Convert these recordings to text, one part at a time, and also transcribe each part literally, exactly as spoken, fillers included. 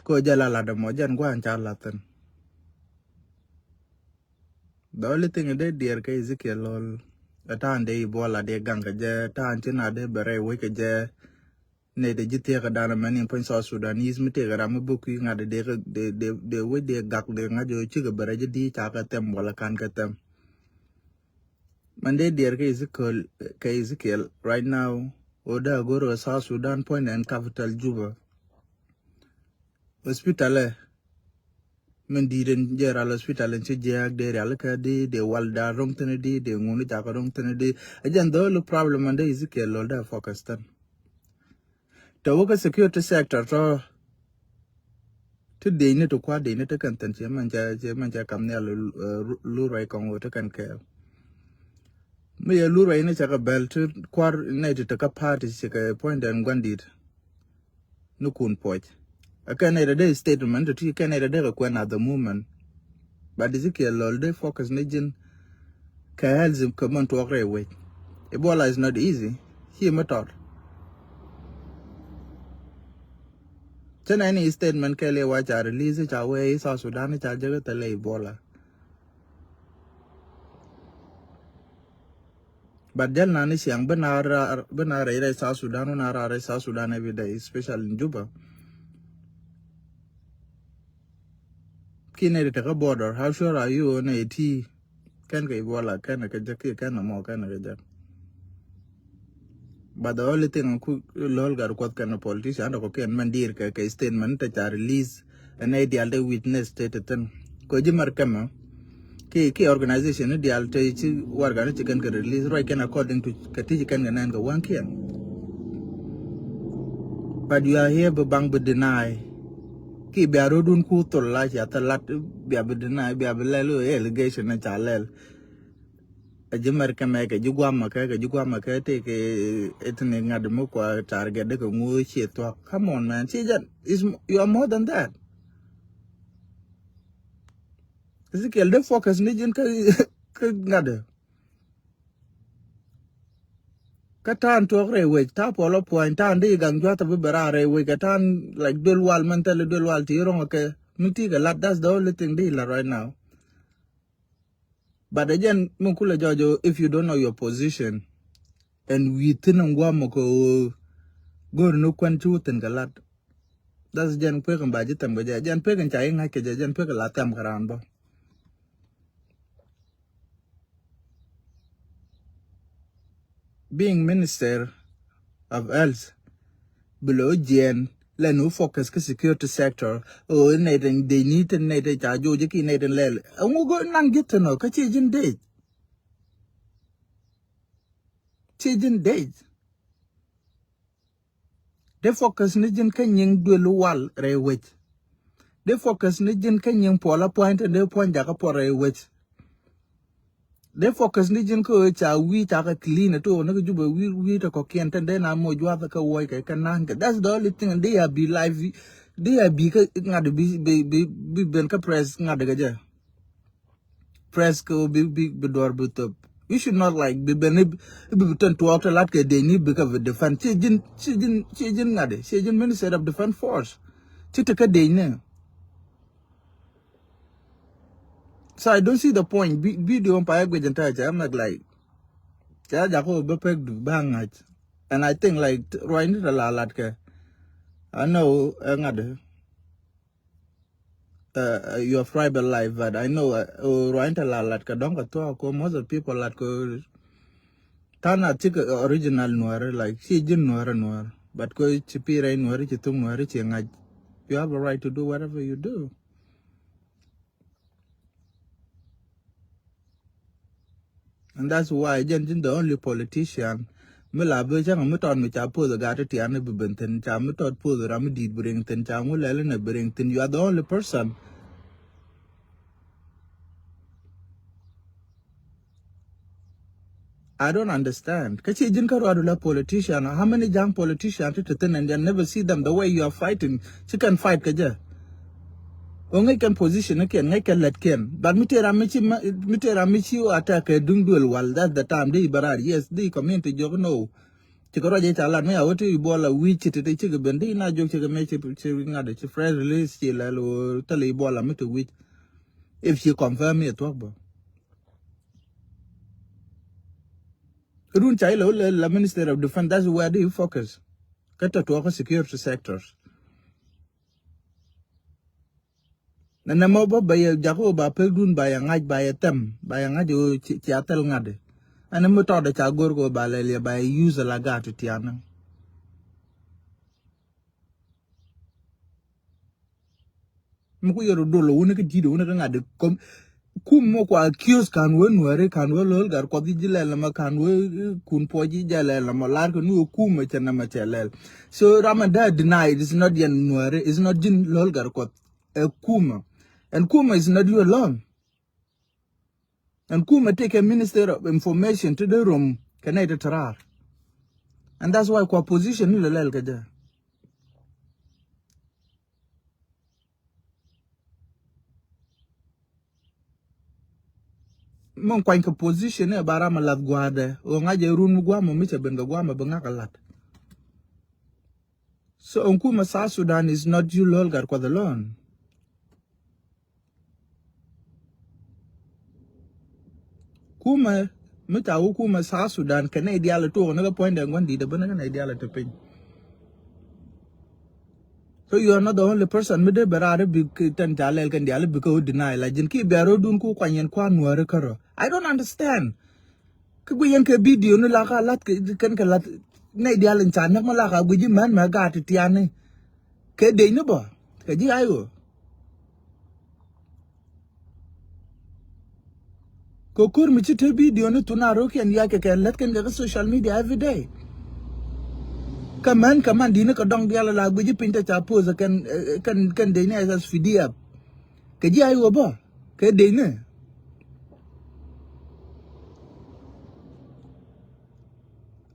Ko jɛ la lat ɛmɔ jɛn gua̱a̱n ca lat thin. The only thing dee diɛɛr kɛ Ezekiel Lol, ɛ ta̱a̱n dee Ebola dee gaŋ kɛ jɛ, ta̱a̱n ci na dee bɛ rɛy wec kɛ jɛ. Nɛy dee ji̱ thiek kɛ dan mɛn in puɔ̱ny South Sudanese mi tëëkɛ ram mi bä kui̱ ŋa̱t dee, dee, dee, dee wec dee gak dee ŋa̱c jɛ cikɛ bɛ rɛy ji̱ di̱i̱t ca kɛ thɛm wala kan kɛ thɛm. Mɛn dee diɛɛr kɛ Ezekiel, kɛ Ezekiel right now, ɣöö dee a go̱r kɛ South Sudan puɔ̱nydɛ ɛn capital Juba. Hospital ɛ min di̱i̱t in general hospital in ci jiääk dee rialikä di, dee wal da̱a̱ ro̱ŋ thi̱n di, dee ŋuni jakä ro̱ŋ thi̱n di. Ɛ jɛn the only problem ɛn dee Ezekiel Lol dee focus thin. Tɛ wä kä security sector tɔ ti dee ni ti kua dee ni ti kɛn thin ci mɛn cɛ, ci mɛn cɛ kam nhial, eh, Lul Ruai Kɔŋ wä ti kɛn kɛɛl. Mi yɛ Lul Ruai ni cɛ kɛ bɛl ti kuar ni ti ti kä party ci kɛ puɔ̱nydɛ ɛn gua̱n di̱i̱t. Ni kun puɔc. Ɛ kɛn nɛy dee statement ti ti kɛn nɛy dee kɛ kuɛn at the moment. But Ezekiel Lol dee focus ni ji̱n kɛ health kɛ mɛn tuɔɔk rɛy wec. Ebola is not easy. Ci mi tɔt. Cɛ nɛ ni statement kɛl i̱ wa ca release ca wee i̱ South Sudan ca jek thilɛ Ebola. But jɛl na ni ciaŋ bi na raar, bi na rɛy rɛy South Sudan, bi na raar rɛy South Sudan every day, especially in Juba. Ki nɛy ti te kä border, how sure are you nɛy ti kɛn kɛ Ebola, kɛn kɛ jek, ki kɛn mɔ, kɛn kɛ jek. But the only thing ku Lol Gatkuoth kɛn politician, dɔk kɛn mɛn dir kɛ, kɛ statement te ca release. Ɛn nɛy diaal te witness te te thin. Kɛ ji̱ mɛr kɛmɛ. Ki, ki organization ni diaal te ci warɛga ni ci kɛn kɛ release ruac kɛn according to kɛ ti ci kɛn kɛ nɛn kɛ waŋkiɛn. But you are here bi baŋ bi deny. Ki bia rɔdun ku thol la cia thil lat bia bi deny, bia bi lɛl allegation ni ca lɛl. Ɛ ji̱ mɛr kɛmɛ kɛ ji̱ guamɛ kɛ, kɛ ji̱ guamɛ kɛ tëëkɛ ethnic ŋa̱t mi kua target dee kɛ ŋu cie thuak. Come on, man. Ci jɛn, is, you are more than that. Ezekiel dee focus ni ji̱n kä, kä ŋa̱t. Kä ta̱a̱n tuɔɔk rɛy wec, ta̱a̱ puɔl ɔ puɔ̱ny, ta̱a̱n dee gaŋ jua̱th a bi bɛ raar rɛy wec, kɛ ta̱a̱n, like, duel wal mɛn thilɛ duel wal ti ro̱ŋ kɛ mi ti kɛ lat, that's the only thing dee lat right now. But again, mi kulɛ jɔɔc ɔ, if you don't know your position, ɛn wi̱i̱ thi̱n ɛn gua̱a̱m ɔ kɛ ɣöö go̱o̱r ni kuɛn ci wä thi̱n kɛ lat. That's jɛn pek in ba ji̱ thɛm kɛ jɛ, jɛn pek in ca i̱ ŋa̱c kɛ jɛ, jɛn pek in la thɛm kɛ raan bä. Being minister of health, bi lo̱ jiɛɛn lɛ ni wä focus kä security sector. O nɛy tin dec ni tin nɛy tin ca joc ki nɛy tin lɛl. Ɛŋu go̱ naŋ ji̱ thi̱n ɔ kä ci ji̱n dec. Ci ji̱n dec. Dee focus ni ji̱n kä nyiŋ duel wal rɛy wec. Dee focus ni ji̱n kä nyiŋ puɔl a pua̱ny tin dee pua̱ny jakä puɔl rɛy wec. Dee focus ni ji̱n kä ɣöö ca wi̱i̱ ca kɛ clean ɛ ti ɣöö ni kɛ Jubɛ wi̱i̱ wi̱i̱ tɛ kɔ̱kiɛn tin dee na moc juath kä wuɔc kɛ kɛ na̱a̱ŋ kɛ. That's the only thing. Dee a bi live, dee a bi kä ŋa̱t bi, bi, bi, bi ben kä press ŋa̱t kɛ jɛ. Press kɛ bi, bi, bi duɔr bi thop. You should not, like, bi ben i̱ bi, bi tɛn tuɔɔk te lat kɛ dec ni bi kɛ bi defend. Ci ji̱n, ci ji̱n, ci ji̱n ŋa̱t, ci ji̱n Minister of Defense Force. Ci te kä dec ni. So I don't see the point. Bi-, video pa ɛ guic in touch. I'm not like, ca jaku bi pek du ba ŋa̱c. And I think, like, ruac ni te la lat kɛ. I know, ɛ ŋa̱t. Uh, uh, your private life, but I know, uh, uh, ruac ni te la lat kɛ dɔ̱ŋ kɛ thuɔ̱k kɛ most of people lat kɛ. Ta̱a̱ na thi̱k original Nuäärä, like, ci ji̱n Nuäärä Nuäär. But kɛ ci pi̱i̱ rɛy Nuäärä, ci thuk Nuäärä, ci ŋa̱c. You have a right to do whatever you do. And that's why jɛn ji̱n the only politician mi la bi cäŋ mi tɔt mi ca puɔth gat ti tian bi ben thi̱n, ca mi tɔt puɔth ram mi di̱i̱t bi riŋ thi̱n, ca ŋu lɛl ni bi riŋ thi̱n. You are the only person. I don't understand. Kä ci ji̱n kä ruadu la politician. How many ja̱a̱ŋ politician ti ti thin and then never see them the way you are fighting? Ci kɛn fight kä jɛ. O ŋäc kɛn position ni kiɛn, ŋäc kɛn lät kiɛn. But mi tëë ram mi ci ma-, mi tëë ram mi ci attack kɛ duŋ duel wal. That's the time di bɛ raar. Yes, di community jɔk no. Cikɛ ruac i̱ ca lat mi a wä ti Ebola wi̱c ci ti ti cikɛ ben ti na jok cikɛ mɛ ci ŋa̱t ci press release ci lɛl wä thilɛ Ebola mi ti wi̱c. If ci confirm i̱ thuɔ̱k bä. Run ca ilɛ wä lɛ la Minister of Defense, that's where they focus. Kä tɔ tuɔɔk kä security sectors. Nɛ nɛ mɔ bä ba yɛ jak wä ba pek dun ba yɛ ŋa̱c ba yɛ thɛm ba yɛ ŋa̱c wä cia thil ŋa̱t. Ɛn mi tɔɔdɛ ca go̱r kɛ wä ba lɛ liɛ ba yɛ use la gaat ti tianä. Mi ku yɛ rɔ dol wä ni kä di̱t wä ni kä ŋa̱t. Kum mɔ kua accuse kan wee Nuäri kan wee Lo̱l Gatkuɔth ji̱ lɛl nɔmɔ kan wee kun puɔc ji̱ jɛ lɛl nɔmɔ lar kɛ ni wee kum mɛ cɛ nɛmɛ cɛ lɛl. So ram and dad deny it is not yɛn Nuäri, is not ji̱n Lo̱l Gatkuɔth. Ɛ kumɛ. And kumɛ is not you alone. And kumɛ take a minister of information to the room kɛ nɛy ti tɛrar. And that's why kua position ni lɛ lɛl kɛ jɛ. Min kuany kɛ position ni ba ram a lath gua̱a̱dɛ ɣöö ŋa̱c ɛ run mi gua̱a̱mɔ mi cɛ ben kɛ gua̱a̱mɔ bi ŋa̱k a lath. So ɛn kumɛ South Sudan is not you Lo̱l Gatkuɔth alone. Kumɛ mi ca wä kumɛ South Sudan kɛ nɛy diaal tuɔɔk ni kɛ puɔ̱nydɛ ŋuan di̱t ɛ ben kɛ nɛy diaal ti piny. So you are not the only person mi dee bɛ raar i̱ bi tɛn ca lɛl kɛn diaal i̱ bi kä wä deny la ji̱n ki bia ro̱dun ku kuany yɛn kua̱r Nuäri kärɔ. I don't understand. Kä gui yɛn kɛ video ni la ka lat kɛn kɛ lat nɛy diaal in ca näk mi la ka gui ji̱ män mɛ gaat ti tiani. Kɛ dec ni bä kɛ ji̱ ay ɣöö. Kɛ ko̱r mi ci te video ni thun a ro̱kiɛn yac kɛ kɛ lät kɛn kɛ kä social media every day. Kä män kɛ man di̱t ni kɛ dɔŋ diaal la guic ji̱ piny te ca post kɛn kɛn kɛn dec ni as P D F. Kɛ ji̱ ay wä bä kɛ dec ni.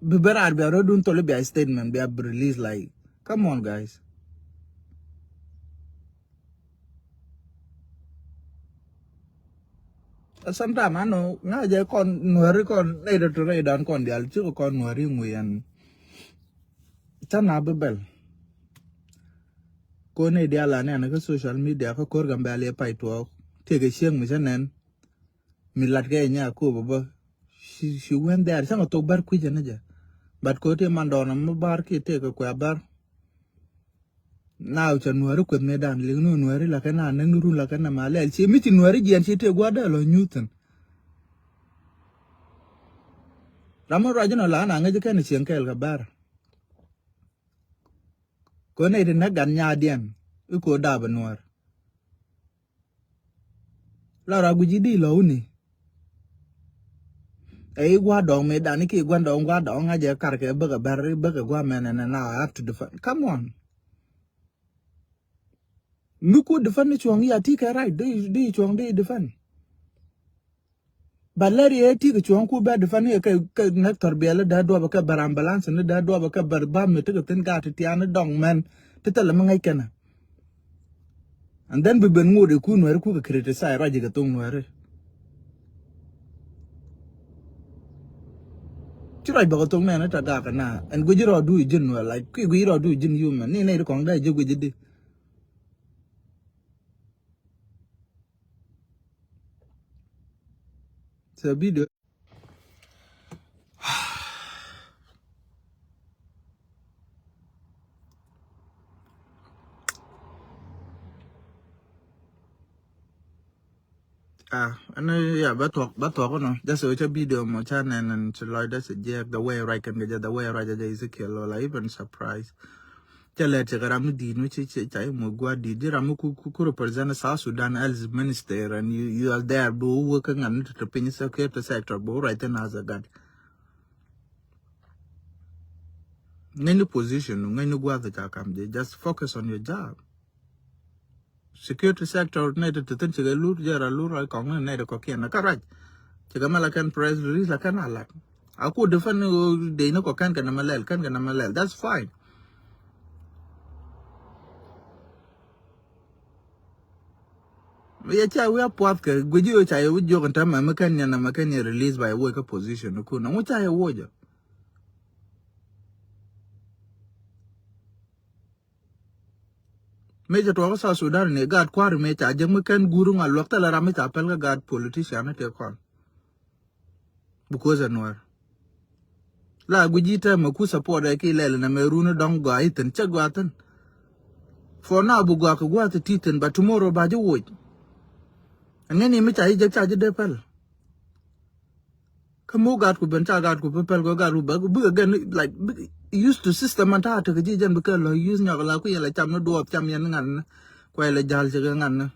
Bi bɛ raar bia rɔ̱dun thol bia statement bia bi release like come on guys. Sometimes I know ŋa jɛ kɔn Nuäri kɔn nɛy dɔ to rɛy dan kɔn dial ci kɔn Nuäri ŋuiɛn. Can a bi bɛl. Ko nɛy dial a nɛn kä social media kä ko̱r Gambɛl yɛ pay tuɔɔk. Tiek ɛ cieŋ mi cä nɛn. Mi lat kɛ nya ko bä bä. She, she went there. Cäŋ a thok bär kui̱c ni jɛ. But ko ti man dɔɔn mi bär ki tek kɛ kuɛ bär. Na cɛ Nuäri kueth mëë dan lik ni Nuäri la kɛ na näk ni run la kɛ na ma lɛl ci mi ci Nuäri jiɛn ci tëë gua̱dɛ lɔ nyuth thin. Ram mi ruac inɔ la na ŋäc kɛn cieŋ kɛɛl kɛ bär. Kɛ nɛy ti näk gan nyaadiɛn i̱ ko̱ dap ɛ Nuäär. La ra guic i̱ di lɔ̱wni. Ɛ i̱ gua̱a̱r dɔ̱ŋ mëë dan i̱ ki gua̱n dɔ̱ŋ gua̱a̱r dɔ̱ŋ ŋa̱c ɛ kar kɛ bäkɛ bär i̱ bäkɛ gua̱a̱r mɛn ɛn ɛn a have to defend. Come on. Mi ku defend ni cuɔ̱ŋ i̱ a ti kɛ right di di cuɔ̱ŋ di defend. Ba lɛr yɛ ti kɛ cuɔ̱ŋ ku bɛ defend ni kɛ kɛ nɛk thɔr biɛl ni dee duɔp kɛ bär ambulance ni dee duɔp kɛ bär bam ni ti kɛ thin gaat ti tian ni dɔŋ mɛn ti thilɛ mi ŋäc kɛnɛ. And then bi ben ŋot iku Nuɛri ku kɛ criticize ruac ikɛ thoŋ Nuɛri. Ci ruac bäkɛ thoŋ nɛn ita gak na ɛn guici rɔɔdu i̱ ji̱n Nuɛri like kui̱ guici rɔɔdu i̱ ji̱n human ni nɛy ti kɔŋ dee ji̱ guici di. It's a video. Ah, ɛn ya bä thuɔk bä thuɔk nɔ. Just wä cä video mɔ cä nɛn ɛn ci lɔc dɛ ci jiɛk the way ruac kɛn kɛ jɛ the way ruac jɛ Ezekiel lɔ la even surprise. Cä lɛt cɛ kɛ ram mi di̱i̱t mi ci ci ca i̱ muc gua̱a̱r di̱i̱t ji̱ ram mi ku ku ku represent South Sudan as minister and you you are there bi wä wä kä ŋa̱n ni te piny security sector bi wä ruac thin as a gat. Ŋäcni position ŋäcni gua̱a̱th ca kam jɛ just focus on your job. Security sector nɛy ti ti thin cikɛ lur jɛ ra lur ra kɔŋ ni nɛy ti kɔkiɛn na ka ruac. Cikɛ mɛ la kɛn press release la kɛn a lat. A ku defend ni ɣöö dey ni kɔ kɛn kɛ nɛmɛ lɛl kɛn kɛ nɛmɛ lɛl that's fine. Yɛ ca wi̱i̱ a puath kɛ guici ɣöö ca yɛ wi̱i̱ jiök ɛn täämɛ mi kɛn yɛn nɛmɛ kɛn yɛ release by way kä position ni kun ɛŋu ca yɛ woc ɔ. Mëë cɛ tuɔɔk South Sudan ni gaat kua̱r mëë ca jek mi kɛn guur ŋuan luäk thilɛ ram mi ca pɛl kä gaat politician ni tëë kɔn. Because ɛ Nuäär. La guic ji̱ tɛmɛ ku support ɛ ki lɛl nɛ mɛ runi dɔ̱ŋ gɔaa ithin cɛ gɔaa thin. For now bi gɔaa kɛ gua̱a̱th ti thin, but tomorrow ba ji̱ woc. Ɛŋɛn i̱ mi ca ji̱ jek ca ji̱ dee pɛl. Kä mi wä gatku ben ca gatku bi pɛl kɛ gatku bä bikɛ gɛn like bikɛ used to system an ta̱a̱ tekɛ ji̱ jɛn bikɛ lɔ use nyɔk la ku yɛn la cam ni duɔɔth cam yɛn ŋan ni. Kuɛ la ja̱l cɛ kɛ ŋan ni.